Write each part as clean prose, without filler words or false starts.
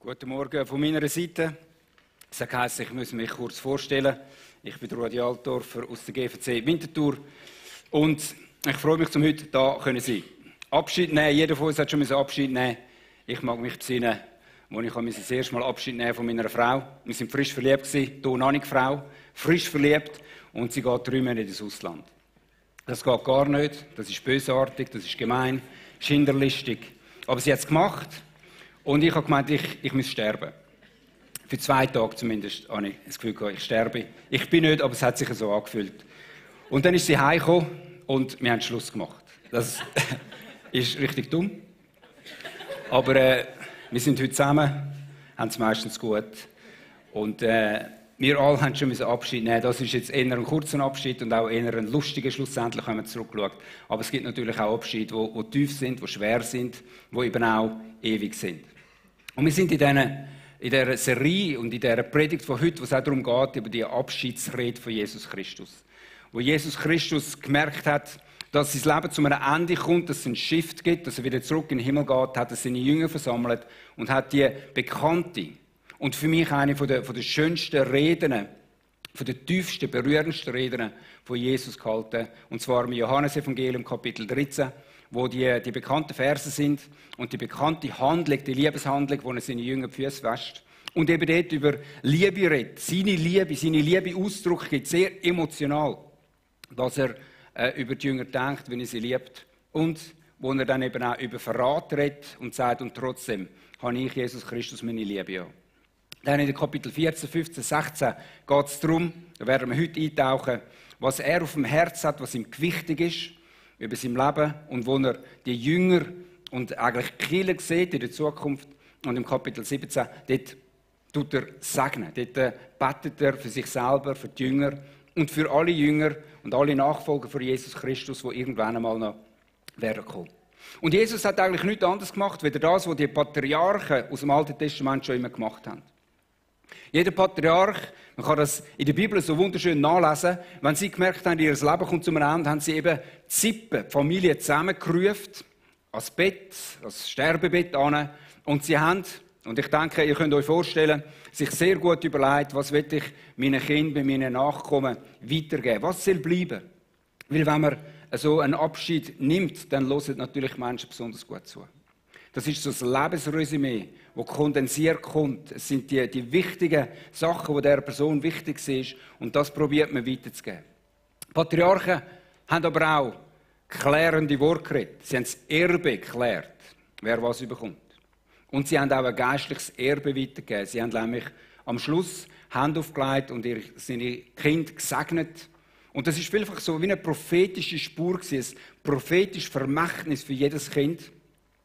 Guten Morgen von meiner Seite. Es heisst, ich muss mich kurz vorstellen. Ich bin Rudi Altdorfer aus der GVC Winterthur und ich freue mich, heute hier zu sein. Abschied nehmen, jeder von uns hat schon Abschied nehmen. Ich mag mich besinnen, als ich das erste Mal Abschied nehmen von meiner Frau. Wir waren frisch verliebt, hier noch nicht Frau, frisch verliebt und sie geht 3 Monate ins Ausland. Das geht gar nicht, das ist bösartig, das ist gemein, das ist hinterlistig. Aber sie hat es gemacht. Und ich habe gemeint, ich muss sterben. Für 2 Tage zumindest habe ich das Gefühl gehabt, ich sterbe. Ich bin nicht, aber es hat sich so angefühlt. Und dann ist sie heimgekommen und wir haben Schluss gemacht. Das ist richtig dumm. Aber wir sind heute zusammen, haben es meistens gut. Und wir alle haben schon Abschied nehmen. Das ist jetzt eher ein kurzer Abschied und auch eher ein lustiger schlussendlich, wenn man zurückschaut. Aber es gibt natürlich auch Abschiede, die tief sind, die schwer sind, die eben auch ewig sind. Und wir sind in dieser Serie und in dieser Predigt von heute, wo es auch darum geht, über die Abschiedsrede von Jesus Christus. Wo Jesus Christus gemerkt hat, dass sein Leben zu einem Ende kommt, dass es einen Shift gibt, dass er wieder zurück in den Himmel geht, hat er seine Jünger versammelt und hat die bekannte und für mich eine von der schönsten Reden, von der tiefsten, berührendsten Reden von Jesus gehalten. Und zwar im Johannesevangelium Kapitel 13, wo die bekannten Verse sind und die bekannte Handlung, die Liebeshandlung, wo er seine Jünger die Füße wäscht. Und eben dort über Liebe redet, seine Liebe Ausdruck gibt, sehr emotional, dass er über die Jünger denkt, wenn er sie liebt. Und wo er dann eben auch über Verrat redet und sagt, und trotzdem habe ich Jesus Christus meine Liebe ja. Dann in den Kapitel 14, 15, 16 geht es darum, da werden wir heute eintauchen, was er auf dem Herz hat, was ihm wichtig ist, über sein Leben und wo er die Jünger und eigentlich die Kirche sieht in der Zukunft. Und im Kapitel 17, dort tut er segnen. Dort betet er für sich selber, für die Jünger und für alle Jünger und alle Nachfolger von Jesus Christus, die irgendwann einmal noch werden kommen. Und Jesus hat eigentlich nichts anderes gemacht, als das, was die Patriarchen aus dem Alten Testament schon immer gemacht haben. Jeder Patriarch, man kann das in der Bibel so wunderschön nachlesen, wenn sie gemerkt haben, ihr Leben kommt zu einem Ende, haben sie eben die Sippe, die Familie zusammengerufen, ans Bett, ans Sterbebett an. Und sie haben, und ich denke, ihr könnt euch vorstellen, sich sehr gut überlegt, was will ich meinen Kindern, meinen Nachkommen weitergeben, was soll bleiben. Weil wenn man so einen Abschied nimmt, dann hören natürlich Menschen besonders gut zu. Das ist so das Lebensresümee, das kondensiert kommt. Es sind die wichtigen Sachen, die dieser Person wichtig sind. Und das probiert man weiterzugeben. Patriarchen haben aber auch klärende Worte geredet. Sie haben das Erbe geklärt, wer was bekommt. Und sie haben auch ein geistliches Erbe weitergegeben. Sie haben nämlich am Schluss Hand aufgelegt und seine Kinder gesegnet. Und das ist vielfach so wie eine prophetische Spur, ein prophetisches Vermächtnis für jedes Kind,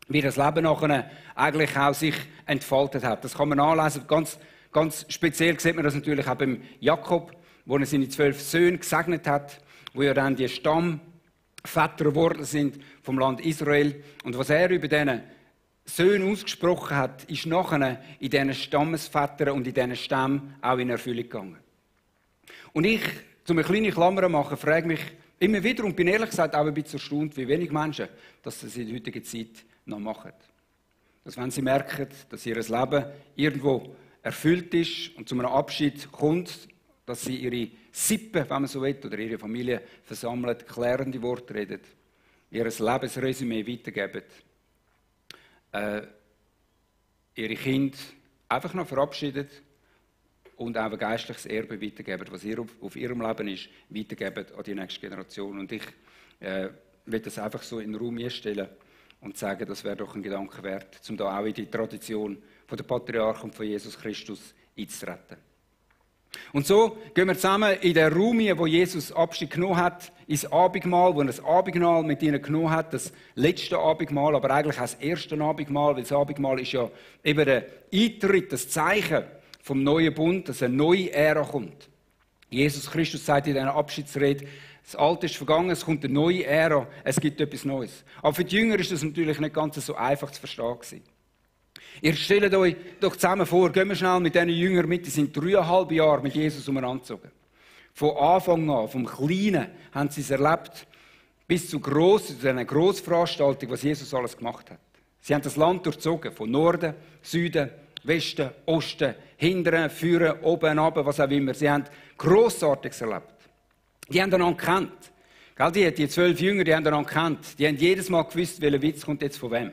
wie das Leben nachher eigentlich auch sich entfaltet hat. Das kann man nachlesen. Ganz speziell sieht man das natürlich auch beim Jakob, wo er seine 12 Söhne gesegnet hat, wo ja dann die Stammväter geworden sind vom Land Israel. Und was er über diesen Söhne ausgesprochen hat, ist nachher in diesen Stammesvätern und in diesen Stämmen auch in Erfüllung gegangen. Und ich, um eine kleine Klammer zu machen, frage mich immer wieder und bin ehrlich gesagt auch ein bisschen erstaunt, wie wenig Menschen das in der heutigen Zeit noch machen. Dass wenn sie merken, dass ihr Leben irgendwo erfüllt ist und zu einem Abschied kommt, dass sie ihre Sippe, wenn man so will, oder ihre Familie versammelt, klärende Worte reden, ihr Lebensresümee weitergeben, ihre Kinder einfach noch verabschieden und auch ein geistliches Erbe weitergeben, was ihr auf ihrem Leben ist, weitergeben an die nächste Generation. Und ich will das einfach so in den Raum einstellen und sagen, das wäre doch ein Gedanke wert, um da auch in die Tradition von der Patriarchen und von Jesus Christus einzutreten. Und so gehen wir zusammen in den Raum, wo Jesus Abschied genommen hat, ins Abendmahl, wo er das Abendmahl mit ihnen genommen hat, das letzte Abendmahl, aber eigentlich auch das erste Abendmahl, weil das Abendmahl ist ja eben der Eintritt, das Zeichen vom neuen Bund, dass eine neue Ära kommt. Jesus Christus sagt in dieser Abschiedsrede, das Alte ist vergangen, es kommt eine neue Ära, es gibt etwas Neues. Aber für die Jünger ist das natürlich nicht ganz so einfach zu verstehen gewesen. Ihr stellt euch doch zusammen vor, gehen wir schnell mit diesen Jüngern mit, die sind 3,5 Jahre mit Jesus umhergezogen. Von Anfang an, vom Kleinen, haben sie es erlebt, bis zu einer Grossveranstaltung, was Jesus alles gemacht hat. Sie haben das Land durchzogen, von Norden, Süden Westen, Osten, hinten, vorne, oben, runter, was auch immer. Sie haben Grossartiges erlebt. Die haben einander gekannt. Die 12 Jünger, die haben einander gekannt. Die haben jedes Mal gewusst, welcher Witz kommt jetzt von wem.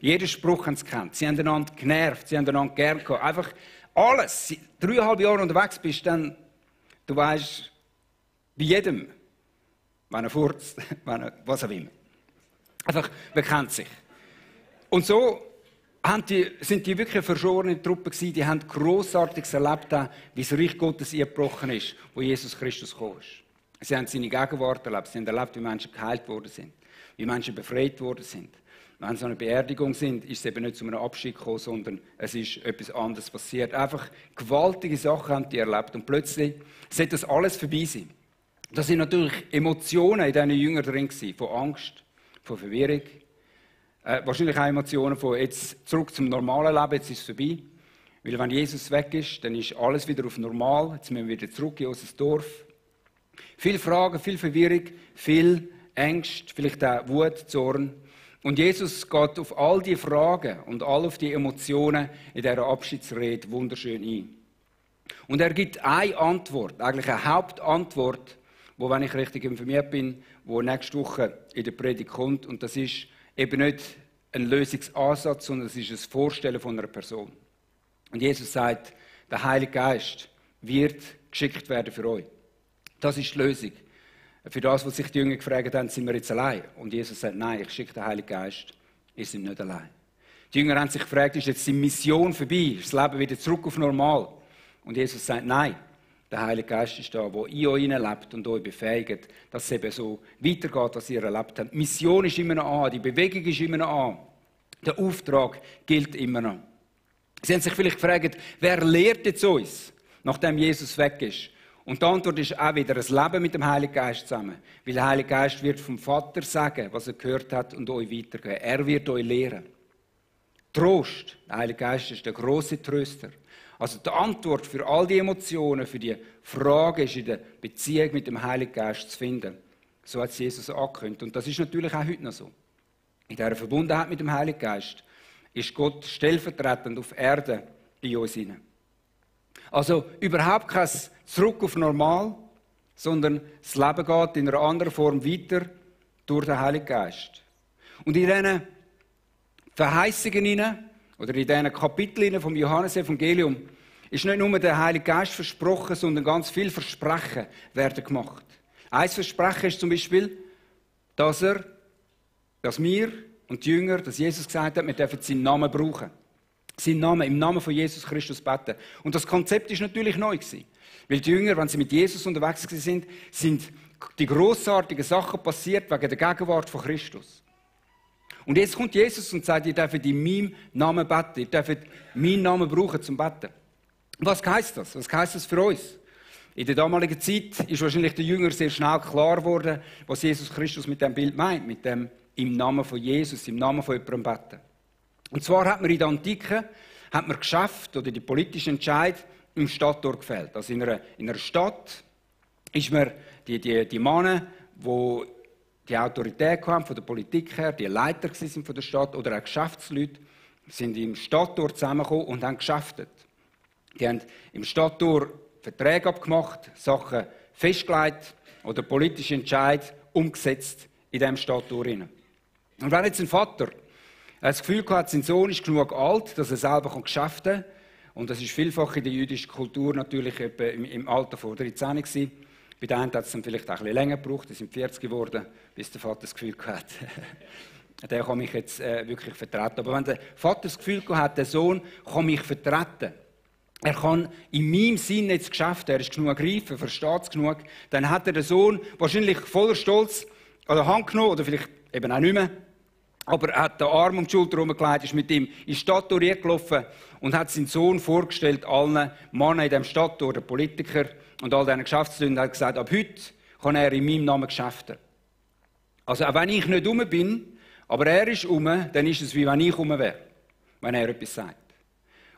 Jeden Spruch haben sie gekannt. Sie haben einander genervt, sie haben einander gern gehabt. Einfach alles. 3,5 Jahre unterwegs bist, dann, du weisst, bei jedem, wenn er furzt, was auch immer. Einfach, man kennt sich. Und so sind die wirklich eine verschworene Truppe gewesen, die haben Grossartiges erlebt, wie das Reich Gottes eingebrochen ist, wo Jesus Christus gekommen ist. Sie haben seine Gegenwart erlebt, sie haben erlebt, wie Menschen geheilt worden sind, wie Menschen befreit worden sind. Wenn sie an einer Beerdigung sind, ist es eben nicht zu einem Abschied gekommen, sondern es ist etwas anderes passiert. Einfach gewaltige Sachen haben die erlebt und plötzlich sollte das alles vorbei sein. Da sind natürlich Emotionen in diesen Jüngern drin gewesen, von Angst, von Verwirrung, wahrscheinlich auch Emotionen von jetzt zurück zum normalen Leben, jetzt ist es vorbei. Weil wenn Jesus weg ist, dann ist alles wieder auf normal, jetzt müssen wir wieder zurück in unser Dorf. Viele Fragen, viel Verwirrung, viel Ängste, vielleicht auch Wut, Zorn. Und Jesus geht auf all die Fragen und all auf die Emotionen in dieser Abschiedsrede wunderschön ein. Und er gibt eine Antwort, eigentlich eine Hauptantwort, wo, wenn ich richtig informiert bin, wo nächste Woche in der Predigt kommt. Und das ist eben nicht ein Lösungsansatz, sondern es ist ein Vorstellen von einer Person. Und Jesus sagt, der Heilige Geist wird geschickt werden für euch. Das ist die Lösung. Für das, was sich die Jünger gefragt haben, sind wir jetzt allein. Und Jesus sagt, nein, ich schicke den Heiligen Geist, ihr seid nicht allein. Die Jünger haben sich gefragt, ist jetzt die Mission vorbei, ist das Leben wieder zurück auf normal? Und Jesus sagt, nein, der Heilige Geist ist da, der in euch lebt und euch befähigt, dass es eben so weitergeht, was ihr erlebt habt. Die Mission ist immer noch an, die Bewegung ist immer noch an, der Auftrag gilt immer noch. Sie haben sich vielleicht gefragt, wer lehrt jetzt uns, nachdem Jesus weg ist? Und die Antwort ist auch wieder ein Leben mit dem Heiligen Geist zusammen. Weil der Heilige Geist wird vom Vater sagen, was er gehört hat und euch weitergeben. Er wird euch lehren. Trost. Der Heilige Geist ist der grosse Tröster. Also die Antwort für all die Emotionen, für die Frage ist in der Beziehung mit dem Heiligen Geist zu finden. So hat es Jesus angekündigt. Und das ist natürlich auch heute noch so. In dieser Verbundenheit mit dem Heiligen Geist ist Gott stellvertretend auf Erde in uns hinein. Also überhaupt kein Zurück auf Normal, sondern das Leben geht in einer anderen Form weiter durch den Heiligen Geist. Und in diesen Verheißungen oder in diesen Kapiteln vom Johannesevangelium ist nicht nur der Heilige Geist versprochen, sondern ganz viele Versprechen werden gemacht. Ein Versprechen ist zum Beispiel, dass wir und die Jünger, dass Jesus gesagt hat, wir dürfen seinen Namen brauchen. Seinen Namen, im Namen von Jesus Christus beten. Und das Konzept ist natürlich neu gewesen. Weil die Jünger, wenn sie mit Jesus unterwegs sind, sind die grossartigen Sachen passiert wegen der Gegenwart von Christus. Und jetzt kommt Jesus und sagt, ihr dürft in meinem Namen beten. Ihr dürft meinen Namen brauchen zum Beten. Was heisst das? Was heisst das für uns? In der damaligen Zeit ist wahrscheinlich den Jüngern sehr schnell klar geworden, was Jesus Christus mit dem Bild meint. Mit dem im Namen von Jesus, im Namen von jemandem beten. Und zwar hat man in der Antike Geschäfte oder die politischen Entscheid im Stadttor gefällt. Also in einer Stadt ist man die Männer, die die Autorität haben von der Politik her, die Leiter sind von der Stadt oder auch Geschäftsleute, sind im Stadttor zusammengekommen und haben geschäftet. Die haben im Stadttor Verträge abgemacht, Sachen festgelegt oder politische Entscheid umgesetzt in diesem Stadttor. Und wenn jetzt ein Vater das Gefühl hat, sein Sohn ist genug alt, dass er selber geschäften kann, und das ist vielfach in der jüdischen Kultur natürlich im Alter von 13 gewesen. Bei denen hat es dann vielleicht auch ein bisschen länger gebraucht, die sind 40 geworden, bis der Vater das Gefühl hat, der kann mich jetzt wirklich vertreten. Aber wenn der Vater das Gefühl hat, der Sohn kann mich vertreten, er kann in meinem Sinn jetzt geschäften, er ist genug reif, er versteht es genug, dann hat der Sohn wahrscheinlich voller Stolz an der Hand genommen, oder vielleicht eben auch nicht mehr, aber er hat den Arm um die Schulter herumgelegt, ist mit ihm in die Stadt durchgelaufen und hat seinen Sohn vorgestellt, allen Männern in diesem Stadttor, den Politikern und all diesen Geschäftsleuten, und hat gesagt, ab heute kann er in meinem Namen geschäften. Also auch wenn ich nicht rum bin, aber er ist rum, dann ist es wie wenn ich rum wäre, wenn er etwas sagt.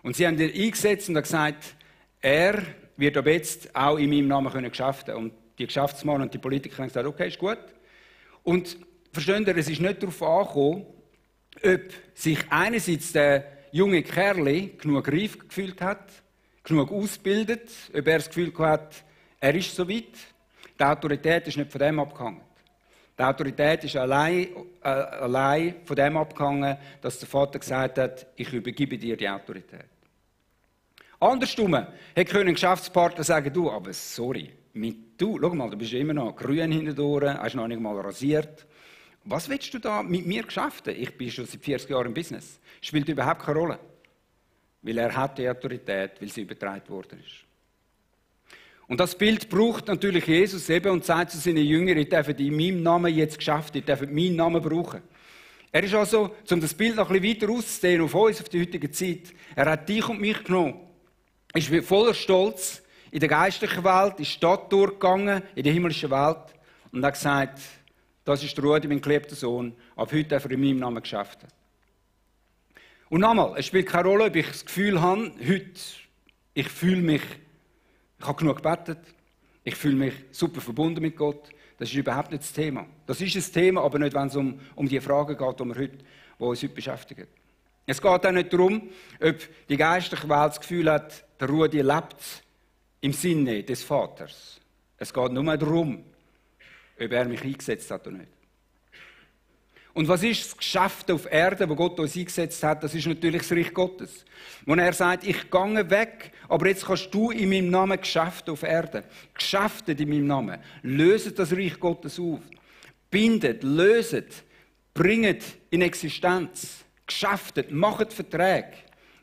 Und sie haben ihn eingesetzt und haben gesagt, er wird ab jetzt auch in meinem Namen geschäften. Und die Geschäftsmann und die Politiker haben gesagt, okay, ist gut. Und versteht ihr, es ist nicht darauf angekommen, ob sich einerseits der junge Kerl genug reif gefühlt hat, genug ausgebildet, ob er das Gefühl hat, er ist so weit. Die Autorität ist nicht von dem abgehangen. Die Autorität ist allein von dem abgehangen, dass der Vater gesagt hat, ich übergebe dir die Autorität. Andersrum hätte ein Geschäftspartner sagen, du, aber sorry, schau mal, du bist immer noch grün hintendurch, hast noch nicht mal rasiert. Was willst du da mit mir geschäften? Ich bin schon seit 40 Jahren im Business. Spielt überhaupt keine Rolle. Weil er hat die Autorität, weil sie übertragen worden ist. Und das Bild braucht natürlich Jesus eben und sagt zu seinen Jüngern, ihr dürft in meinem Namen jetzt Geschäfte, ihr dürft meinen Namen brauchen. Er ist also, um das Bild noch ein bisschen weiter auszudehnen auf uns, auf die heutige Zeit, er hat dich und mich genommen. Er ist voller Stolz in der geistlichen Welt, in die Stadt durchgegangen, in die himmlische Welt und hat gesagt, das ist der Rudi, mein geliebter Sohn, ab heute darf er in meinem Namen Geschäfte. Und nochmal, es spielt keine Rolle, ob ich das Gefühl habe, heute, ich fühle mich, ich habe genug gebetet, ich fühle mich super verbunden mit Gott. Das ist überhaupt nicht das Thema. Das ist ein Thema, aber nicht, wenn es um die Fragen geht, die uns heute beschäftigen. Es geht auch nicht darum, ob die geistliche Welt das Gefühl hat, der Rudi lebt im Sinne des Vaters. Es geht nur darum, ob er mich eingesetzt hat oder nicht. Und was ist das Geschäft auf Erde, wo Gott uns eingesetzt hat? Das ist natürlich das Reich Gottes. Wo er sagt, ich gehe weg, aber jetzt kannst du in meinem Namen Geschäfte auf Erde. Geschäfte in meinem Namen. Löset das Reich Gottes auf. Bindet, löset, bringet in Existenz. Geschäftet, macht Verträge.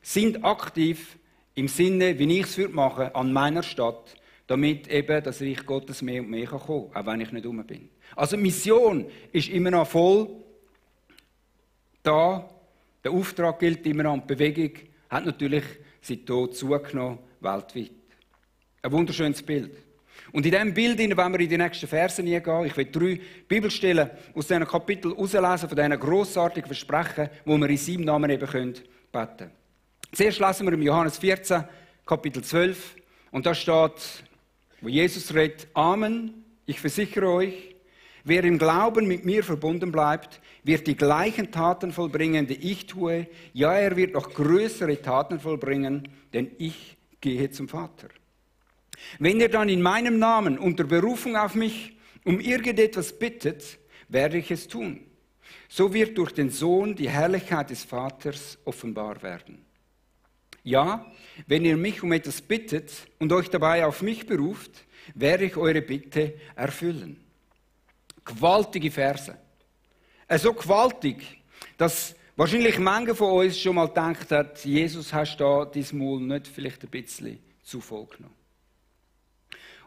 Sind aktiv im Sinne, wie ich es machen würde, an meiner Stadt, damit eben das Reich Gottes mehr und mehr kommen kann, auch wenn ich nicht rum bin. Also die Mission ist immer noch voll da, der Auftrag gilt immer noch, und die Bewegung hat natürlich seit Tod zugenommen, weltweit. Ein wunderschönes Bild. Und in diesem Bild wollen wir in die nächsten Versen hineingehen. Ich will 3 Bibelstellen aus diesen Kapiteln herauslesen, von diesen grossartigen Versprechen, wo wir in seinem Namen eben beten können. Zuerst lesen wir im Johannes 14, Kapitel 12, und da steht, wo Jesus redet, Amen, ich versichere euch, wer im Glauben mit mir verbunden bleibt, wird die gleichen Taten vollbringen, die ich tue. Ja, er wird noch größere Taten vollbringen, denn ich gehe zum Vater. Wenn ihr dann in meinem Namen unter Berufung auf mich um irgendetwas bittet, werde ich es tun. So wird durch den Sohn die Herrlichkeit des Vaters offenbar werden. Ja, wenn ihr mich um etwas bittet und euch dabei auf mich beruft, werde ich eure Bitte erfüllen. Gewaltige Verse. So gewaltig, dass wahrscheinlich manche von uns schon mal gedacht hat, Jesus, hast da dein Maul nicht vielleicht ein bisschen zu voll genommen.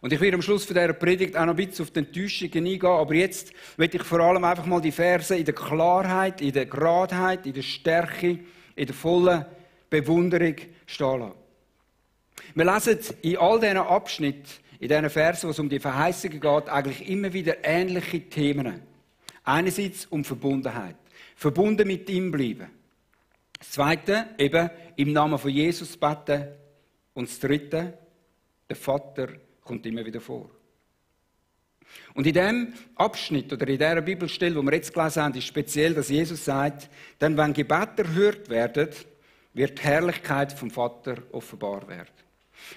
Und ich werde am Schluss von dieser Predigt auch noch ein bisschen auf die Enttäuschungen eingehen, aber jetzt möchte ich vor allem einfach mal die Verse in der Klarheit, in der Geradheit, in der Stärke, in der vollen Bewunderung stehen lassen. Wir lesen in all diesen Abschnitten, in diesen Versen, wo es um die Verheißungen geht, eigentlich immer wieder ähnliche Themen. Einerseits um Verbundenheit. Verbunden mit ihm bleiben. Das Zweite, eben im Namen von Jesus beten. Und das Dritte, der Vater kommt immer wieder vor. Und in diesem Abschnitt oder in dieser Bibelstelle, die wir jetzt gelesen haben, ist speziell, dass Jesus sagt, denn wenn Gebete erhört werden, wird die Herrlichkeit vom Vater offenbar werden.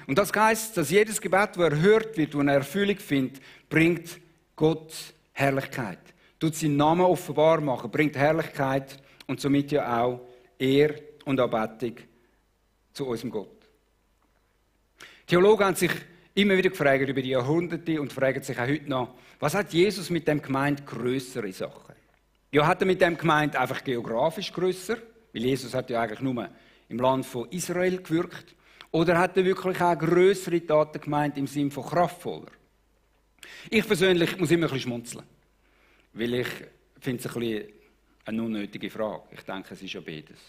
Und das heisst, dass jedes Gebet, das erhört wird und eine Erfüllung findet, bringt Gott Herrlichkeit. Tut seinen Namen offenbar machen, bringt Herrlichkeit und somit ja auch Ehre und Anbetung zu unserem Gott. Theologen haben sich immer wieder gefragt über die Jahrhunderte und fragen sich auch heute noch, was hat Jesus mit dem gemeint grössere Sachen? Ja, hat er mit dem gemeint einfach geografisch grösser? Weil Jesus hat ja eigentlich nur im Land von Israel gewirkt. Oder hat er wirklich auch grössere Taten gemeint im Sinne von kraftvoller? Ich persönlich muss immer ein bisschen schmunzeln. Weil ich finde es ein bisschen eine unnötige Frage. Ich denke, es ist ja beides.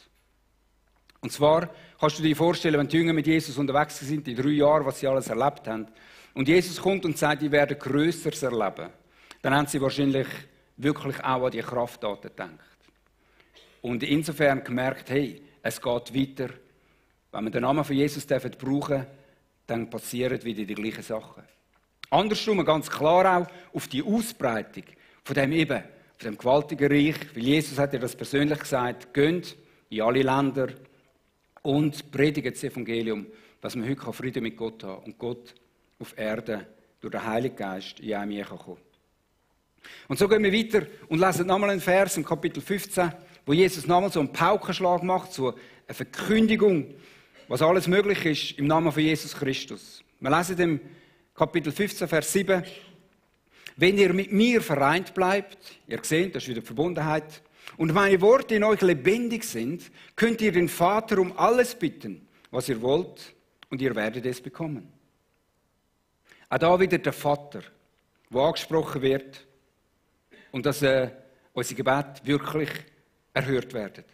Und zwar kannst du dir vorstellen, wenn die Jünger mit Jesus unterwegs sind, die 3 Jahre, was sie alles erlebt haben, und Jesus kommt und sagt, die werden Grösseres erleben, dann haben sie wahrscheinlich wirklich auch an die Krafttaten gedacht. Und insofern gemerkt, hey, es geht weiter. Wenn wir den Namen von Jesus brauchen dürfen, dann passieren wieder die gleichen Sachen. Andersrum ganz klar auch auf die Ausbreitung von dem gewaltigen Reich, weil Jesus hat ja das persönlich gesagt, geht in alle Länder und predigen das Evangelium, dass wir heute Frieden mit Gott haben und Gott auf Erde durch den Heiligen Geist in einem kommen kann. Und so gehen wir weiter und lesen nochmal einen Vers im Kapitel 15, wo Jesus nochmal so einen Paukenschlag macht, so eine Verkündigung, was alles möglich ist im Namen von Jesus Christus. Wir lesen im Kapitel 15, Vers 7, wenn ihr mit mir vereint bleibt, ihr seht, das ist wieder die Verbundenheit, und meine Worte in euch lebendig sind, könnt ihr den Vater um alles bitten, was ihr wollt, und ihr werdet es bekommen. Auch da wieder der Vater, der angesprochen wird und dass unsere Gebete wirklich erhört werden.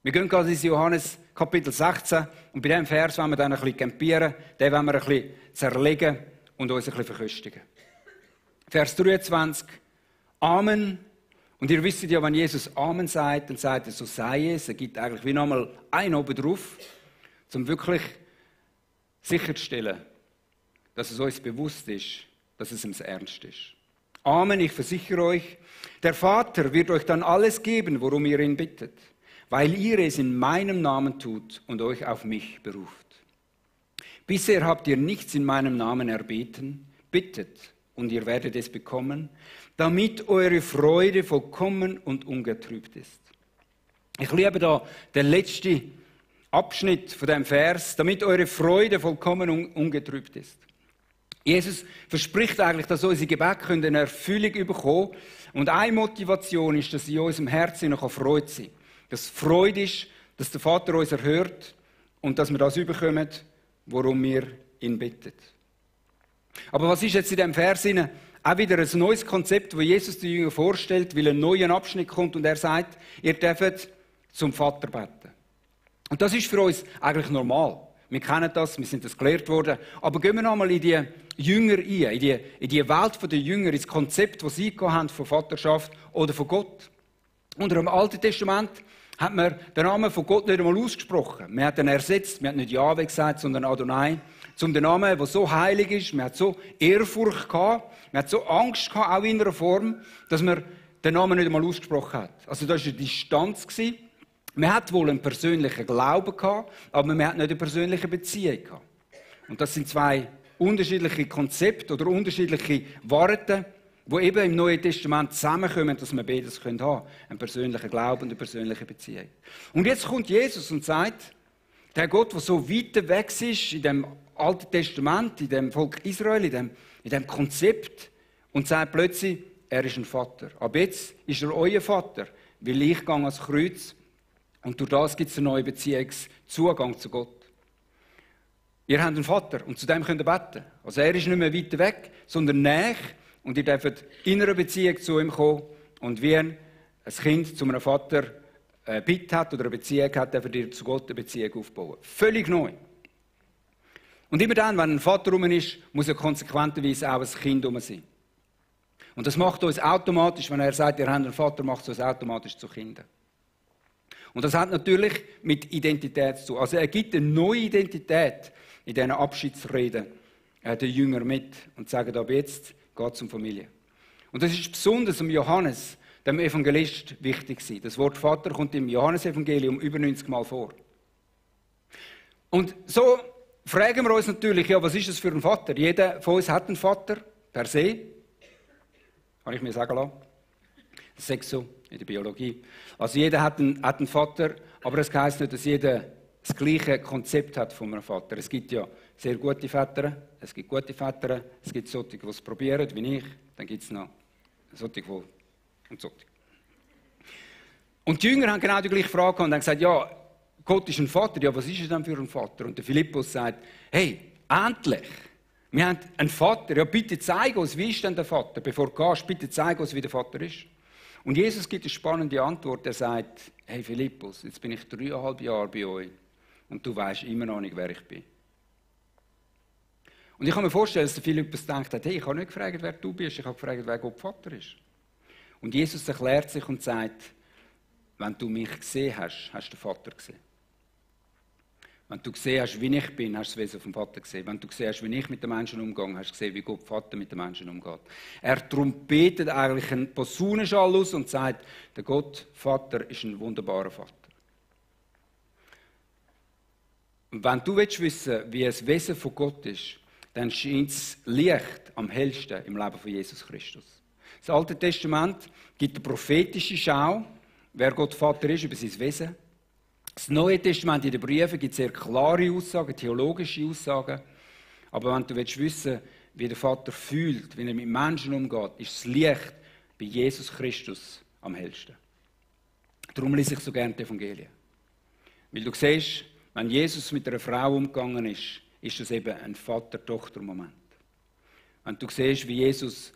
Wir gehen gerade ins Johannes Kapitel 16 und bei diesem Vers wollen wir dann ein bisschen campieren, den wollen wir ein bisschen zerlegen und uns ein bisschen verköstigen. Vers 23, Amen. Und ihr wisst ja, wenn Jesus Amen sagt, dann sagt er, so sei es. Er gibt eigentlich wie nochmal einen oben drauf, um wirklich sicherzustellen, dass es uns bewusst ist, dass es ihm ernst ist. Amen, ich versichere euch, der Vater wird euch dann alles geben, worum ihr ihn bittet, weil ihr es in meinem Namen tut und euch auf mich beruft. Bisher habt ihr nichts in meinem Namen erbeten, bittet und ihr werdet es bekommen, damit eure Freude vollkommen und ungetrübt ist. Ich liebe da den letzten Abschnitt von dem Vers, damit eure Freude vollkommen und ungetrübt ist. Jesus verspricht eigentlich, dass unsere Gebete eine Erfüllung bekommen können. Und eine Motivation ist, dass in unserem Herzen noch Freude sein kann. Dass Freude ist, dass der Vater uns erhört und dass wir das bekommen, worum wir ihn bitten. Aber was ist jetzt in diesem Vers hinein? Auch wieder ein neues Konzept, das Jesus den Jüngern vorstellt, weil ein neuer Abschnitt kommt und er sagt, ihr dürft zum Vater beten. Und das ist für uns eigentlich normal. Wir kennen das, wir sind das gelehrt worden. Aber gehen wir nochmal in die Jünger ein, in die Welt der Jünger, ins Konzept, das sie haben von Vaterschaft oder von Gott. Unter dem Alten Testament hat man den Namen von Gott nicht einmal ausgesprochen. Man hat ihn ersetzt, man hat nicht Jahwe gesagt, sondern Adonai. Zum den Namen, der so heilig ist, man hat so Ehrfurcht gehabt, man hat so Angst gehabt, auch in einer Form, dass man den Namen nicht einmal ausgesprochen hat. Also das war eine Distanz. Man hat wohl einen persönlichen Glauben gehabt, aber man hat nicht eine persönliche Beziehung gehabt. Und das sind zwei unterschiedliche Konzepte oder unterschiedliche Worte, die eben im Neuen Testament zusammenkommen, dass wir beides haben können. Einen persönlichen Glauben und eine persönliche Beziehung. Und jetzt kommt Jesus und sagt, der Gott, der so weit weg ist in dem Alten Testament, in dem Volk Israel, in dem Konzept, und sagt plötzlich, er ist ein Vater. Aber jetzt ist er euer Vater, weil ich gehe ans Kreuz. Und durch das gibt es einen neuen Beziehungszugang zu Gott. Ihr habt einen Vater und zu dem könnt ihr beten. Also er ist nicht mehr weit weg, sondern näher. Und ihr dürft in einer Beziehung zu ihm kommen. Und wie ein Kind zu einem Vater eine Bitte hat oder eine Beziehung hat, dürft ihr zu Gott eine Beziehung aufbauen. Völlig neu. Und immer dann, wenn ein Vater rum ist, muss ja konsequenterweise auch ein Kind rum sein. Und das macht uns automatisch, wenn er sagt, ihr habt einen Vater, macht es uns automatisch zu Kindern. Und das hat natürlich mit Identität zu tun. Also er gibt eine neue Identität in diesen Abschiedsreden den Jüngern mit und sagt, ab jetzt geht es um Familie. Und das ist besonders um Johannes, dem Evangelist, wichtig gewesen. Das Wort Vater kommt im Johannesevangelium über 90 Mal vor. Und so fragen wir uns natürlich, ja, was ist das für ein Vater? Jeder von uns hat einen Vater, per se. Kann ich mir sagen lassen. Das ist so in der Biologie. Also jeder hat einen Vater, aber es heisst nicht, dass jeder das gleiche Konzept hat von einem Vater. Es gibt ja sehr gute Väter, es gibt gute Väter, es gibt solche, die es probieren, wie ich, dann gibt es noch solche, die und solche. Und die Jünger haben genau die gleiche Frage und haben gesagt, ja, Gott ist ein Vater, ja, was ist er denn für ein Vater? Und der Philippus sagt, hey, endlich, wir haben einen Vater, ja, bitte zeig uns, wie ist denn der Vater? Bevor du gehst, bitte zeig uns, wie der Vater ist. Und Jesus gibt eine spannende Antwort, er sagt, hey Philippus, jetzt bin ich 3,5 Jahre bei euch und du weißt immer noch nicht, wer ich bin. Und ich kann mir vorstellen, dass der Philippus denkt, hey, ich habe nicht gefragt, wer du bist, ich habe gefragt, wer Gott Vater ist. Und Jesus erklärt sich und sagt, wenn du mich gesehen hast, hast du den Vater gesehen. Wenn du gesehen hast, wie ich bin, hast du das Wesen vom Vater gesehen. Wenn du gesehen hast, wie ich mit den Menschen umgehe, hast du gesehen, wie Gott Vater mit den Menschen umgeht. Er trompetet eigentlich einen Posaunenschall aus und sagt, der Gott Vater ist ein wunderbarer Vater. Und wenn du wissen willst, wie das Wesen von Gott ist, dann scheint das Licht am hellsten im Leben von Jesus Christus. Das Alte Testament gibt eine prophetische Schau, wer Gott Vater ist, über sein Wesen. Das Neue Testament in den Briefen gibt sehr klare Aussagen, theologische Aussagen. Aber wenn du wissen willst, wie der Vater fühlt, wie er mit Menschen umgeht, ist das Licht bei Jesus Christus am hellsten. Darum lese ich so gerne die Evangelien. Weil du siehst, wenn Jesus mit einer Frau umgegangen ist, ist das eben ein Vater-Tochter-Moment. Wenn du siehst, wie Jesus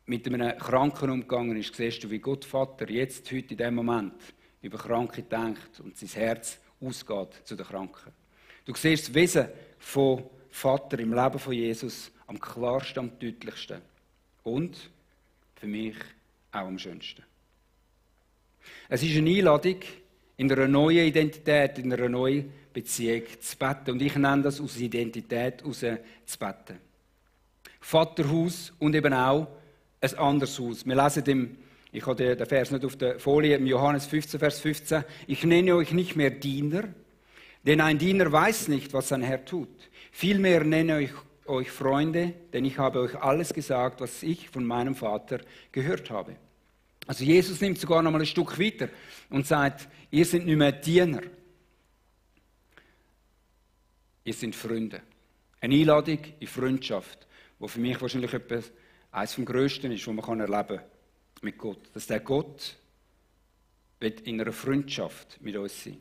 mit einem Kranken umgegangen ist, siehst du, wie Gott Vater jetzt, heute in diesem Moment, über Kranke denkt und sein Herz ausgeht zu den Kranken. Du siehst das Wesen von Vater im Leben von Jesus am klarsten, am deutlichsten. Und für mich auch am schönsten. Es ist eine Einladung, in einer neuen Identität, in einer neuen Beziehung zu beten. Und ich nenne das aus Identität heraus zu beten. Vaterhaus und eben auch ein anderes Haus. Wir lesen ich habe den Vers nicht auf der Folie, im Johannes 15, Vers 15. Ich nenne euch nicht mehr Diener, denn ein Diener weiß nicht, was sein Herr tut. Vielmehr nenne ich euch Freunde, denn ich habe euch alles gesagt, was ich von meinem Vater gehört habe. Also Jesus nimmt sogar noch mal ein Stück weiter und sagt, ihr seid nicht mehr Diener. Ihr seid Freunde. Eine Einladung in Freundschaft, die für mich wahrscheinlich eines vom Größten ist, was man erleben kann mit Gott. Dass der Gott in einer Freundschaft mit uns sein.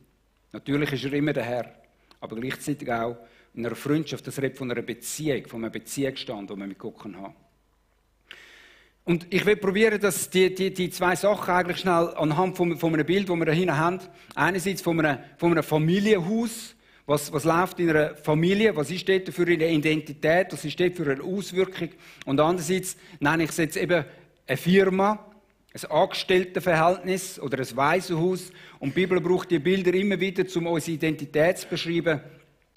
Natürlich ist er immer der Herr, aber gleichzeitig auch in einer Freundschaft, das redet von einer Beziehung, von einem Beziehungsstand, den man mit Gott haben kann. Und ich will probieren, dass die zwei Sachen eigentlich schnell anhand von einem Bild, das wir da hinten haben, einerseits von einem Familienhaus, was läuft in einer Familie, was ist dort für eine Identität, was ist dort für eine Auswirkung, und andererseits nenne ich es jetzt eben eine Firma, ein Angestelltenverhältnis oder ein Waisenhaus, und die Bibel braucht die Bilder immer wieder, um unsere Identität zu beschreiben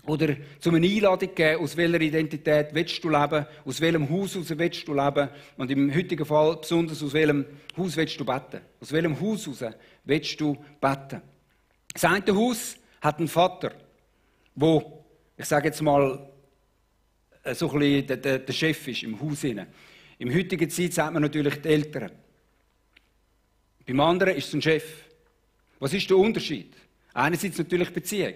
oder um eine Einladung zu geben, aus welcher Identität willst du leben, aus welchem Haus willst du leben, und im heutigen Fall besonders aus welchem Haus willst du beten. Aus welchem Haus willst du beten. Das eine Haus hat einen Vater, wo, ich sage jetzt mal, so ein bisschen der Chef ist im Haus. Im heutigen Zeit sagt man natürlich die Eltern. Beim anderen ist es ein Chef. Was ist der Unterschied? Einerseits natürlich Beziehung.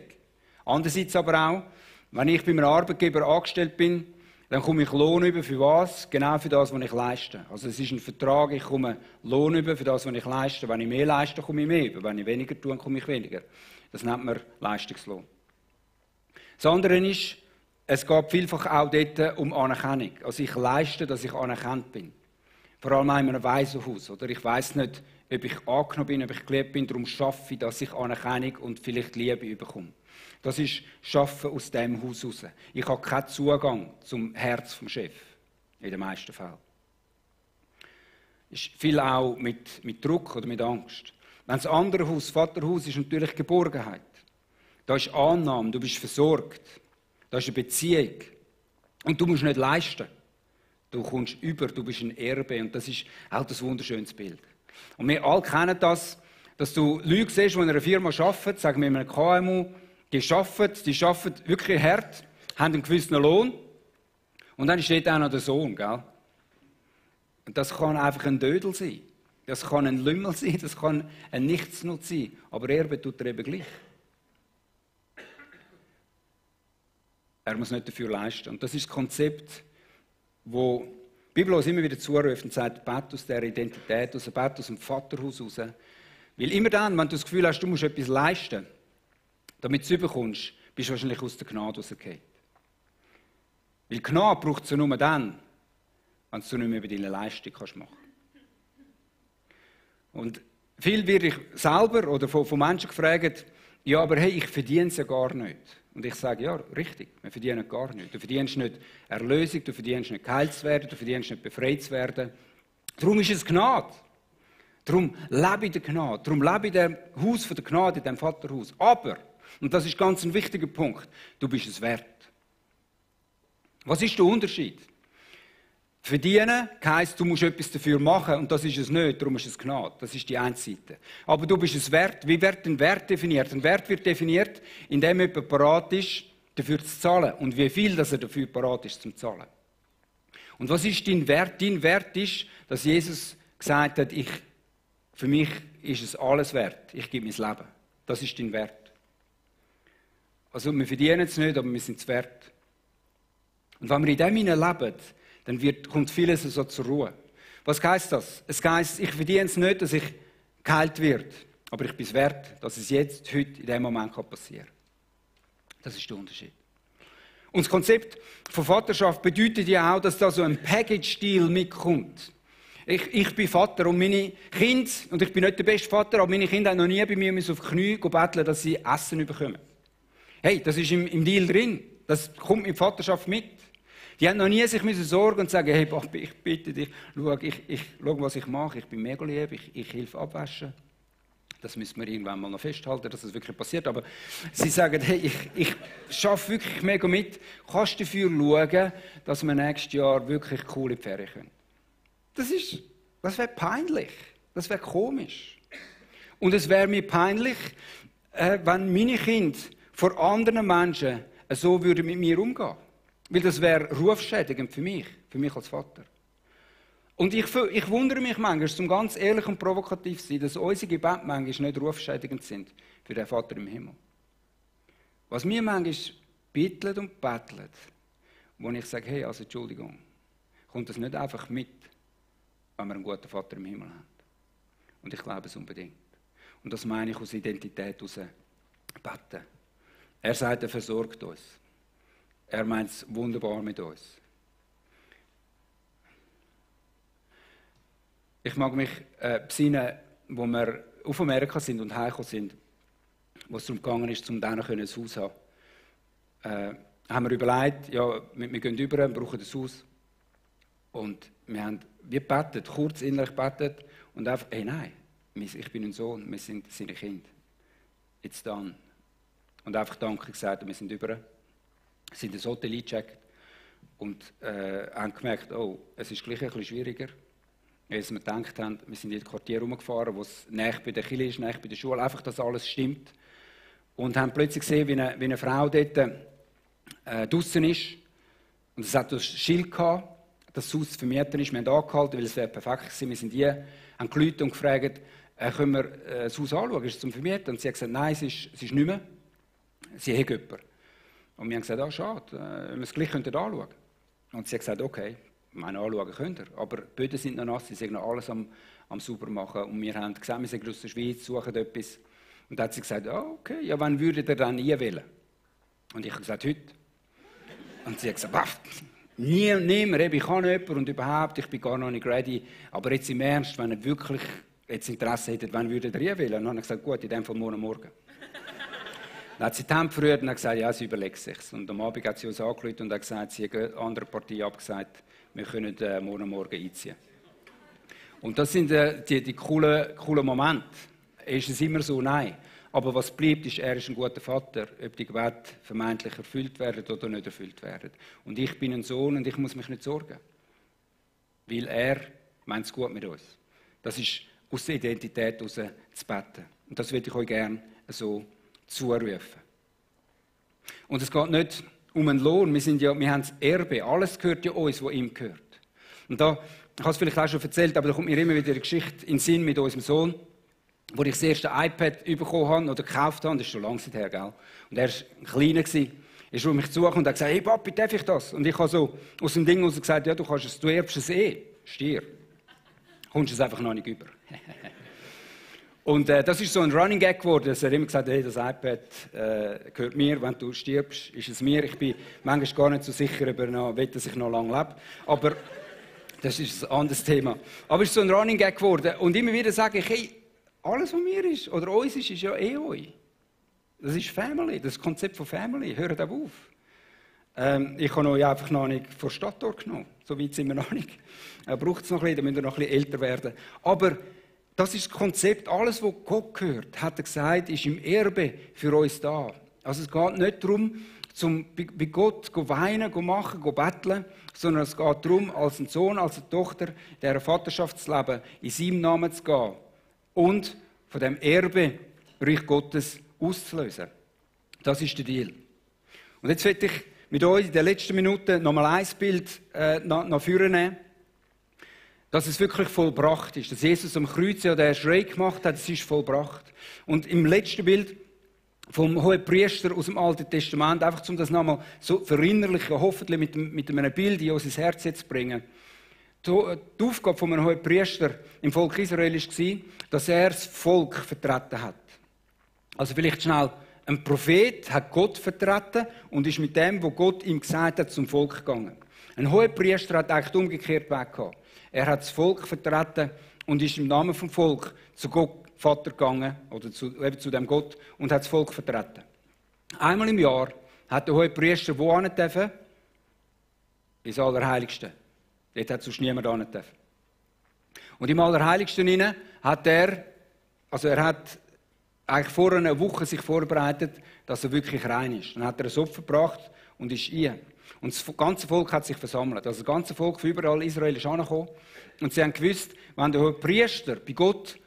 Andererseits aber auch, wenn ich bei einem Arbeitgeber angestellt bin, dann komme ich Lohn über für was? Genau für das, was ich leiste. Also es ist ein Vertrag, ich komme Lohn über für das, was ich leiste. Wenn ich mehr leiste, komme ich mehr über. Wenn ich weniger tue, komme ich weniger. Das nennt man Leistungslohn. Das andere ist, es geht vielfach auch dort um Anerkennung. Also ich leiste, dass ich anerkannt bin. Vor allem in einem Waisenhaus. Oder? Ich weiss nicht, ob ich angenommen bin, ob ich geliebt bin, darum schaffe ich, dass ich Anerkennung und vielleicht Liebe bekomme. Das ist Schaffen aus diesem Haus raus. Ich habe keinen Zugang zum Herz vom Chef. In den meisten Fällen. Ist viel auch mit Druck oder mit Angst. Wenn das andere Haus, das Vaterhaus, ist natürlich Geborgenheit. Da ist Annahme, du bist versorgt. Da ist eine Beziehung. Und du musst nicht leisten. Du kommst über, du bist ein Erbe. Und das ist auch das wunderschönes Bild. Und wir alle kennen das, dass du Leute siehst, die in einer Firma arbeiten, sagen wir in einem KMU, die arbeiten wirklich hart, haben einen gewissen Lohn. Und dann steht auch noch der Sohn, gell? Und das kann einfach ein Dödel sein. Das kann ein Lümmel sein, das kann ein Nichtsnutz sein. Aber Erbe tut er eben gleich. Er muss nicht dafür leisten. Und das ist das Konzept, wo die Bibel uns immer wieder zuruft und sagt, bet aus dieser Identität, bet aus dem Vaterhaus raus. Weil immer dann, wenn du das Gefühl hast, du musst etwas leisten, damit du es bekommst, bist du wahrscheinlich aus der Gnade rausgefallen. Weil Gnade braucht es nur dann, wenn du nicht mehr über deine Leistung machen kannst. Und viel werde ich selber oder von Menschen gefragt, ja, aber hey, ich verdiene es ja gar nicht. Und ich sage, ja, richtig, wir verdienen gar nicht. Du verdienst nicht Erlösung, du verdienst nicht geheilt zu werden, du verdienst nicht befreit zu werden. Darum ist es Gnade. Darum lebe in der Gnade. Darum lebe in dem Haus von der Gnade, in dem Vaterhaus. Aber, und das ist ganz ein wichtiger Punkt, du bist es wert. Was ist der Unterschied? Verdienen heisst, du musst etwas dafür machen und das ist es nicht, darum ist es Gnade. Das ist die eine Seite. Aber du bist es wert. Wie wird ein Wert definiert? Ein Wert wird definiert, indem jemand bereit ist, dafür zu zahlen und wie viel dass er dafür bereit ist, zu zahlen. Und was ist dein Wert? Dein Wert ist, dass Jesus gesagt hat, für mich ist es alles wert. Ich gebe mein Leben. Das ist dein Wert. Also wir verdienen es nicht, aber wir sind es wert. Und wenn wir in dem leben, dann kommt vieles so zur Ruhe. Was heisst das? Es heisst, ich verdiene es nicht, dass ich geheilt werde, aber ich bin es wert, dass es jetzt, heute, in diesem Moment passieren kann. Das ist der Unterschied. Und das Konzept von Vaterschaft bedeutet ja auch, dass da so ein Package-Stil mitkommt. Ich bin Vater und meine Kinder, und ich bin nicht der beste Vater, aber meine Kinder haben noch nie bei mir auf die Knie betteln, dass sie Essen bekommen. Hey, das ist im Deal drin. Das kommt mit Vaterschaft mit. Die haben noch nie sich sorgen und sagen, hey, Papi, ich bitte dich, schau, was ich mache. Ich bin mega lieb, ich helfe abwaschen. Das müssen wir irgendwann mal noch festhalten, dass das wirklich passiert. Aber sie sagen, hey, ich arbeite wirklich mega mit. Kannst du dafür schauen, dass wir nächstes Jahr wirklich coole Ferien können? Das wäre peinlich. Das wäre komisch. Und es wäre mir peinlich, wenn meine Kinder vor anderen Menschen so mit mir umgehen würden. Weil das wäre rufschädigend für mich als Vater. Und ich wundere mich manchmal, um ganz ehrlich und provokativ zu sein, dass unsere Gebete manchmal nicht rufschädigend sind für den Vater im Himmel. Was mir manchmal bittet und bettelt, wo ich sage, hey, also Entschuldigung, kommt das nicht einfach mit, wenn wir einen guten Vater im Himmel haben. Und ich glaube es unbedingt. Und das meine ich aus Identität heraus. Beten. Er sagt, er versorgt uns. Er meint es wunderbar mit uns. Ich mag mich besinnen, wo wir auf Amerika sind und heimgekommen sind, wo es darum gegangen ist, um dann ein Haus zu haben. Haben wir überlegt, ja, wir gehen rüber, brauchen ein Haus. Und wir haben gebetet, kurz innerlich gebetet und einfach, hey, nein, ich bin ein Sohn, wir sind seine Kinder. It's done. Und einfach Danke gesagt, wir sind rüber. Sind ins Hotel eingecheckt und haben gemerkt, oh, es ist gleich ein bisschen schwieriger, als wir gedacht haben. Wir sind in das Quartier herumgefahren, wo es nahe bei der Kirche ist, nahe bei der Schule, einfach, dass alles stimmt. Und haben plötzlich gesehen, wie eine Frau dort draussen ist. Und es hat das Schild gehabt, dass das Haus zu vermieten ist. Wir haben angehalten, weil es wäre perfekt gewesen. Wir sind hier, haben geläutet und gefragt, können wir das Haus anschauen, ist es zum Vermieten? Und sie hat gesagt, nein, es ist nicht mehr. Sie hat jemanden. Und wir haben gesagt, schade, wenn wir es gleich anschauen könnten. Und sie hat gesagt, okay, anschauen könnt ihr. Aber die Böden sind noch nass, sie sind noch alles am sauber machen. Und wir haben gesagt, wir sind aus der Schweiz, suchen etwas. Und dann hat sie gesagt, okay, ja, wann würdet ihr dann einwählen? Und ich habe gesagt, heute. Und sie hat gesagt, niemand, ich kann jemanden und überhaupt, ich bin gar noch nicht ready. Aber jetzt im Ernst, wenn ihr wirklich jetzt Interesse hättet, wann würdet ihr einwählen? Und dann habe ich gesagt, gut, in dem Fall morgen. Dann hat sie die Hände verrührt und hat gesagt, ja, sie überlegt sich. Und am Abend hat sie uns angerufen und hat gesagt, sie hat eine andere Partie abgesagt, wir können morgen einziehen. Und das sind die coolen Momente. Ist es immer so? Nein. Aber was bleibt, ist, er ist ein guter Vater, ob die Gebete vermeintlich erfüllt werden oder nicht erfüllt werden. Und ich bin ein Sohn und ich muss mich nicht sorgen. Weil er meint es gut mit uns. Das ist aus der Identität heraus zu beten. Und das würde ich euch gerne so zurufen. Und es geht nicht um einen Lohn, wir haben das Erbe, alles gehört ja uns, was ihm gehört. Und da, ich habe es vielleicht auch schon erzählt, aber da kommt mir immer wieder eine Geschichte in den Sinn mit unserem Sohn, wo ich das erste iPad bekommen habe oder gekauft habe, das ist schon lange her, gell? Und er war kleiner, ist auf mich zugekommen und hat gesagt, hey Papi, darf ich das? Und ich habe so aus dem Ding raus gesagt, ja, du erbst es Stier. Kommst es einfach noch nicht über. Und das ist so ein Running Gag geworden, dass er immer gesagt hat, hey, das iPad gehört mir, wenn du stirbst, ist es mir. Ich bin manchmal gar nicht so sicher, ob er dass ich noch lange lebe. Aber das ist ein anderes Thema. Aber es ist so ein Running Gag geworden. Und immer wieder sage ich, hey, alles, was mir ist, oder uns ist ja euch. Das ist Family, das Konzept von Family. Hört auf. Ich habe euch einfach noch nicht vor die Stadt durchgenommen. So weit sind wir noch nicht. Braucht es noch ein bisschen, dann müsst ihr noch ein bisschen älter werden. Aber das ist das Konzept. Alles, was Gott gehört, hat er gesagt, ist im Erbe für uns da. Also es geht nicht darum, um bei Gott weinen, machen, betteln, sondern es geht darum, als ein Sohn, als eine Tochter, dieser Vaterschaftsleben in seinem Namen zu gehen und von dem Erbe Reich Gottes auszulösen. Das ist der Deal. Und jetzt möchte ich mit euch in den letzten Minuten nochmal ein Bild nach vorne nehmen, dass es wirklich vollbracht ist. Dass Jesus am Kreuz ja den Schrei gemacht hat, es ist vollbracht. Und im letzten Bild vom Hohepriester aus dem Alten Testament, einfach um das nochmal so verinnerlichen, hoffentlich mit einem Bild in unser Herz zu bringen. Die Aufgabe von einem Hohepriester im Volk Israel war, dass er das Volk vertreten hat. Also vielleicht schnell, ein Prophet hat Gott vertreten und ist mit dem, was Gott ihm gesagt hat, zum Volk gegangen. Ein Hohepriester hat eigentlich den umgekehrten Weg gehabt. Er hat das Volk vertreten und ist im Namen vom Volk zu Gott Vater gegangen, oder eben zu dem Gott, und hat das Volk vertreten. Einmal im Jahr hat der Hohepriester wo hin dürfen? Ins Allerheiligste. Dort hat sonst niemand hin dürfen. Und im Allerheiligsten hinein hat er hat eigentlich vor einer Woche sich vorbereitet, dass er wirklich rein ist. Dann hat er ein Opfer gebracht und ist rein. Und das ganze Volk hat sich versammelt. Also das ganze Volk von überall Israel ist angekommen. Und sie haben gewusst, wenn der Priester bei Gott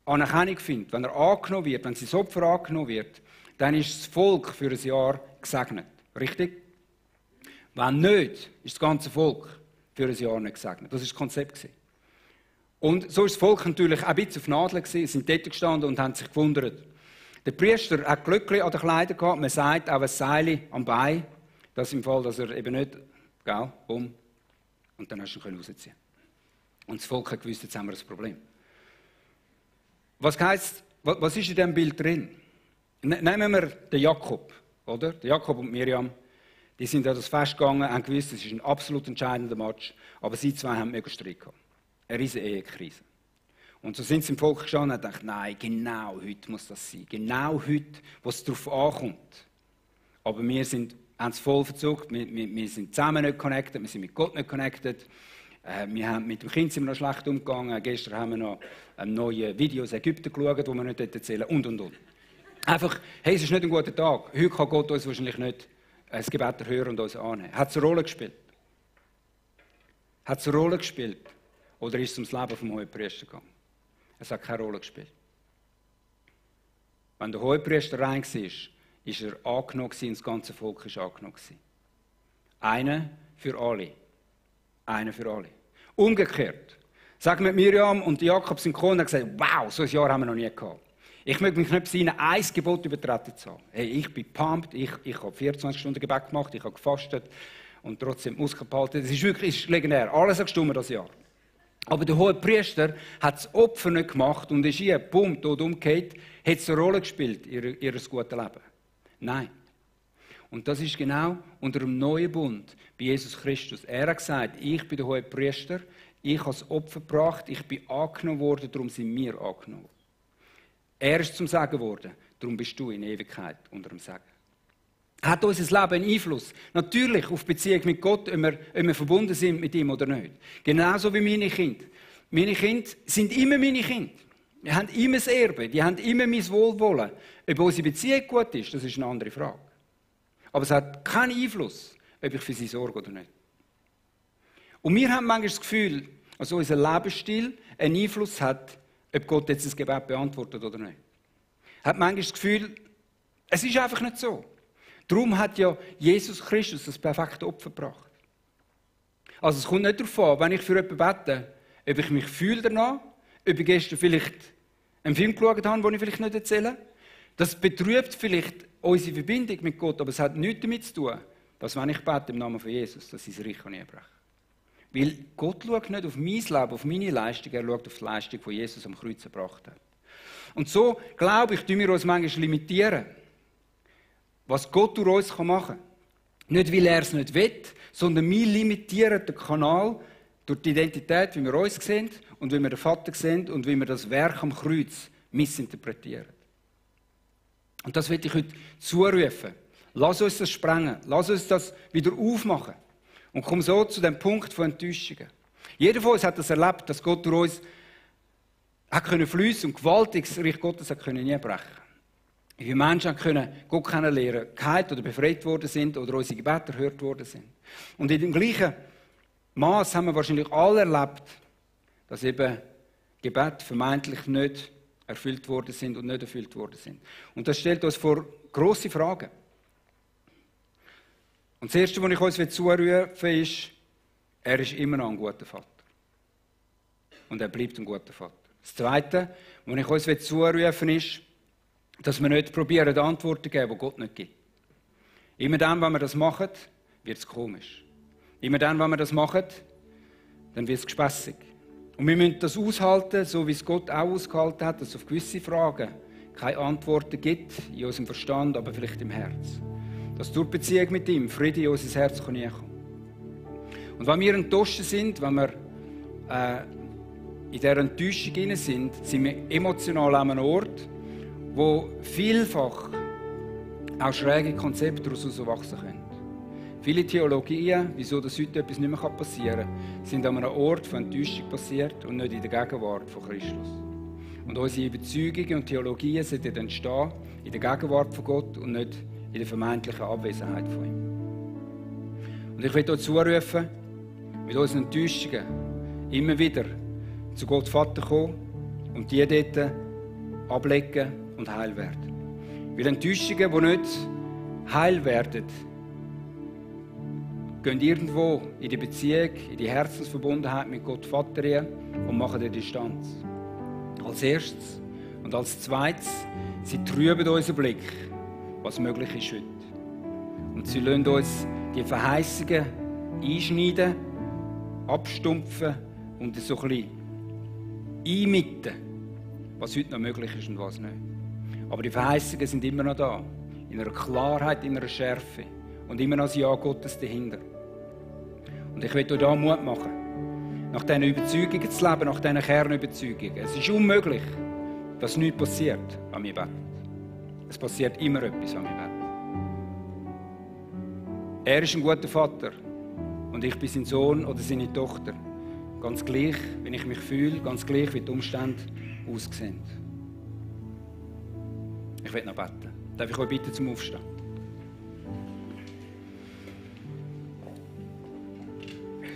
Anerkennung findet, wenn er angenommen wird, wenn sein Opfer angenommen wird, dann ist das Volk für ein Jahr gesegnet. Richtig? Wenn nicht, ist das ganze Volk für ein Jahr nicht gesegnet. Das war das Konzept. Und so ist das Volk natürlich auch ein bisschen auf Nadeln gewesen, sind dort gestanden und haben sich gewundert. Der Priester hat Glöckchen an den Kleidern gehabt, man sagt auch ein Seil am Bein, das im Fall, dass er eben nicht, gell, bumm, und dann hast du ihn rausziehen. Und das Volk hat gewusst, jetzt haben wir ein Problem. Was heisst, was ist in diesem Bild drin? Nehmen wir den Jakob, oder? Der Jakob und Miriam, die sind an das Fest gegangen, haben gewusst, es ist ein absolut entscheidender Match, aber sie zwei haben mega Streit gehabt. Eine riesige Ehekrise. Und so sind sie im Volk gestanden und haben gedacht, nein, genau heute muss das sein. Genau heute, wo es darauf ankommt. Aber wir haben es voll verzuckt, wir sind zusammen nicht connected, wir sind mit Gott nicht connected. Wir haben mit dem Kind sind wir noch schlecht umgegangen. Gestern haben wir noch neue Videos aus Ägypten geschaut, die wir nicht erzählen und. Einfach, hey, es ist nicht ein guter Tag. Heute kann Gott uns wahrscheinlich nicht das Gebet hören und uns annehmen. Hat es eine Rolle gespielt? Hat es eine Rolle gespielt? Oder ist es ums Leben vom Hohepriester gegangen? Es hat keine Rolle gespielt. Wenn der Hohepriester rein war, ist er angenommen und das ganze Volk war angenommen. Einer für alle. Einer für alle. Umgekehrt. Sagen wir, Miriam und Jakob sind gekommen und haben gesagt, wow, so ein Jahr haben wir noch nie gehabt. Ich möchte mich nicht bei ihnen ein Gebot übertreten zu haben. Hey, ich bin pumped, ich habe 24 Stunden Gebet gemacht, ich habe gefastet und trotzdem Muskeln behalten. Das ist wirklich legendär. Alles hat gestimmt das Jahr. Aber der Hohepriester hat das Opfer nicht gemacht und ist hier, bumm, tot umgekehrt, hat es eine Rolle gespielt, ihr gutes Leben. Nein. Und das ist genau unter dem neuen Bund bei Jesus Christus. Er hat gesagt, ich bin der Hohepriester, ich habe das Opfer gebracht, ich bin angenommen worden, darum sind wir angenommen. Er ist zum Segen geworden, darum bist du in Ewigkeit unter dem Segen. Hat unser Leben einen Einfluss? Natürlich auf die Beziehung mit Gott, ob wir verbunden sind mit ihm oder nicht. Genauso wie meine Kinder. Meine Kinder sind immer meine Kinder. Die haben immer das Erbe, die haben immer mein Wohlwollen. Ob unsere Beziehung gut ist, das ist eine andere Frage. Aber es hat keinen Einfluss, ob ich für sie sorge oder nicht. Und wir haben manchmal das Gefühl, dass unser Lebensstil einen Einfluss hat, ob Gott jetzt das Gebet beantwortet oder nicht. Hat manchmal das Gefühl, es ist einfach nicht so. Darum hat ja Jesus Christus das perfekte Opfer gebracht. Also es kommt nicht darauf an, wenn ich für jemanden bete, ob ich mich fühle danach, ob ich gestern vielleicht einen Film geschaut habe, den ich vielleicht nicht erzähle. Das betrübt vielleicht unsere Verbindung mit Gott, aber es hat nichts damit zu tun, dass wenn ich bete im Namen von Jesus, dass sein Reich nie brechen. Weil Gott schaut nicht auf mein Leben, auf meine Leistung, er schaut auf die Leistung, die Jesus am Kreuz erbracht hat. Und so, glaube ich, tun wir uns manchmal limitieren, was Gott durch uns machen kann. Nicht, weil er es nicht will, sondern wir limitieren den Kanal durch die Identität, wie wir uns sehen und wie wir den Vater sehen und wie wir das Werk am Kreuz missinterpretieren. Und das will ich heute zurufen. Lass uns das sprengen. Lass uns das wieder aufmachen. Und komm so zu dem Punkt von Enttäuschungen. Jeder von uns hat das erlebt, dass Gott durch uns hat fliessen und gewaltig das Reich Gottes hat nie brechen. wie viele Menschen können Gott kennenlernen, geheilt oder befreit worden sind oder unsere Gebete erhört worden sind. Und in dem gleichen Maß haben wir wahrscheinlich alle erlebt, dass eben Gebete vermeintlich nicht erfüllt worden sind und nicht erfüllt worden sind. Und das stellt uns vor grosse Fragen. Und das Erste, was ich uns zurufen will, ist, er ist immer noch ein guter Vater. Und er bleibt ein guter Vater. Das Zweite, was ich uns zurufen will, ist, dass wir nicht probieren, Antworten zu geben, die Gott nicht gibt. Immer dann, wenn wir das machen, wird es komisch. Immer dann, wenn wir das machen, dann wird es gespässig. Und wir müssen das aushalten, so wie es Gott auch ausgehalten hat, dass es auf gewisse Fragen keine Antworten gibt, in unserem Verstand, aber vielleicht im Herz. Dass durch die Beziehung mit ihm Friede in unser Herz kommen kann. Und wenn wir enttäuscht sind, wenn wir in dieser Enttäuschung sind, sind wir emotional an einem Ort, wo vielfach auch schräge Konzepte daraus wachsen können. Viele Theologien, wieso das heute etwas nicht mehr passieren kann, sind an einem Ort von Enttäuschung passiert und nicht in der Gegenwart von Christus. Und unsere Überzeugungen und Theologien sollten entstehen in der Gegenwart von Gott und nicht in der vermeintlichen Abwesenheit von ihm. Und ich will euch zurufen, mit unseren Enttäuschungen immer wieder zu Gott Vater kommen und die dort ablegen und heil werden. Weil Enttäuschungen, die nicht heil werden, gehen irgendwo in die Beziehung, in die Herzensverbundenheit mit Gott Vater rein und machen eine Distanz. Als erstes und als zweites, sie trüben unseren Blick, was möglich ist heute. Und sie lassen uns die Verheißungen einschneiden, abstumpfen und so ein bisschen einmitten, was heute noch möglich ist und was nicht. Aber die Verheißungen sind immer noch da, in einer Klarheit, in einer Schärfe und immer noch das Ja Gottes dahinter. Und ich will euch da Mut machen, nach diesen Überzeugungen zu leben, nach diesen Kernüberzeugungen. Es ist unmöglich, dass nichts passiert, wenn wir beten. Es passiert immer etwas, wenn wir beten. Er ist ein guter Vater und ich bin sein Sohn oder seine Tochter. Ganz gleich, wie ich mich fühle, ganz gleich, wie die Umstände aussehen. Ich will noch beten. Darf ich euch bitten zum Aufstehen?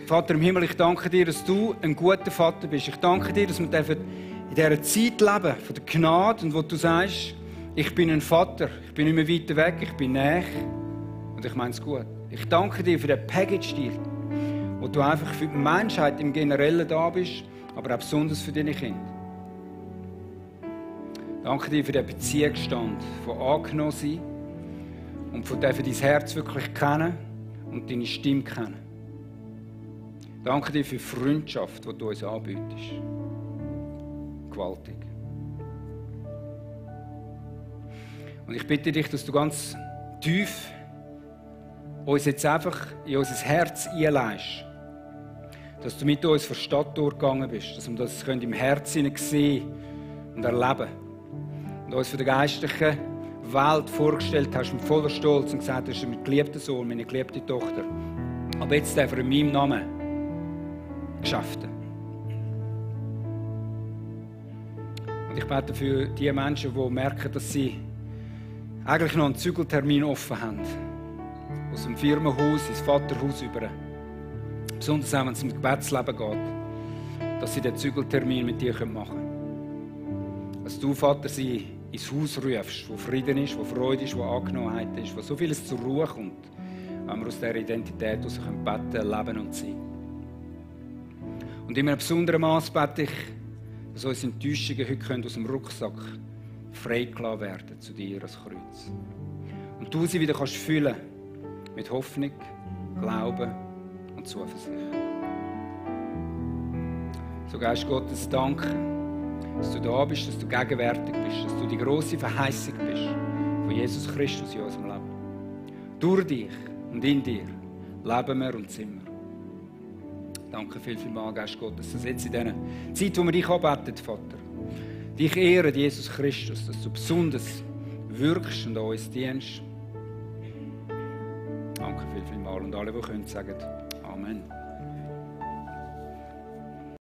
Vater im Himmel, ich danke dir, dass du ein guter Vater bist. Ich danke dir, dass wir in dieser Zeit leben, von der Gnade, und wo du sagst, ich bin ein Vater, ich bin nicht mehr weiter weg, ich bin näher und ich meine es gut. Ich danke dir für den Package-Deal, wo du einfach für die Menschheit im Generellen da bist, aber auch besonders für deine Kinder. Danke dir für den Beziehungsstand, von angenommen sein und von dein Herz wirklich kennen und deine Stimme kennen. Danke dir für die Freundschaft, die du uns anbietest. Gewaltig. Und ich bitte dich, dass du ganz tief uns jetzt einfach in unser Herz einlässt. Dass du mit uns von der Stadt durchgegangen bist, dass wir das im Herzen sehen und erleben. Und uns von der geistlichen Welt vorgestellt hast, mit voller Stolz und gesagt hast, mein geliebter Sohn, meine geliebte Tochter. Aber jetzt darf er in meinem Namen Geschäfte. Und ich bete für die Menschen, die merken, dass sie eigentlich noch einen Zügeltermin offen haben. Aus dem Firmenhaus ins Vaterhaus über. Besonders auch, wenn es um das Gebetsleben geht. Dass sie den Zügeltermin mit dir machen können. Dass du, Vater, sie ins Haus rufst, wo Frieden ist, wo Freude ist, wo Angenommenheit ist, wo so vieles zur Ruhe kommt. Wenn wir aus dieser Identität heraus beten, leben und sein. Und in einem besonderen Maß bete ich, dass unsere Enttäuschungen heute aus dem Rucksack freigelassen werden zu dir als Kreuz. Und du sie wieder kannst füllen mit Hoffnung, Glauben und Zuversicht. So Geist Gottes, danke, dass du da bist, dass du gegenwärtig bist, dass du die grosse Verheißung bist von Jesus Christus in unserem Leben. Durch dich und in dir leben wir und sind wir. Danke vielmals, Geist Gottes, dass jetzt in dieser Zeit, wo wir dich anbeten, Vater, dich ehren, Jesus Christus, dass du besonders wirkst und uns dienst. Danke vielmals und alle, die können, sagen Amen.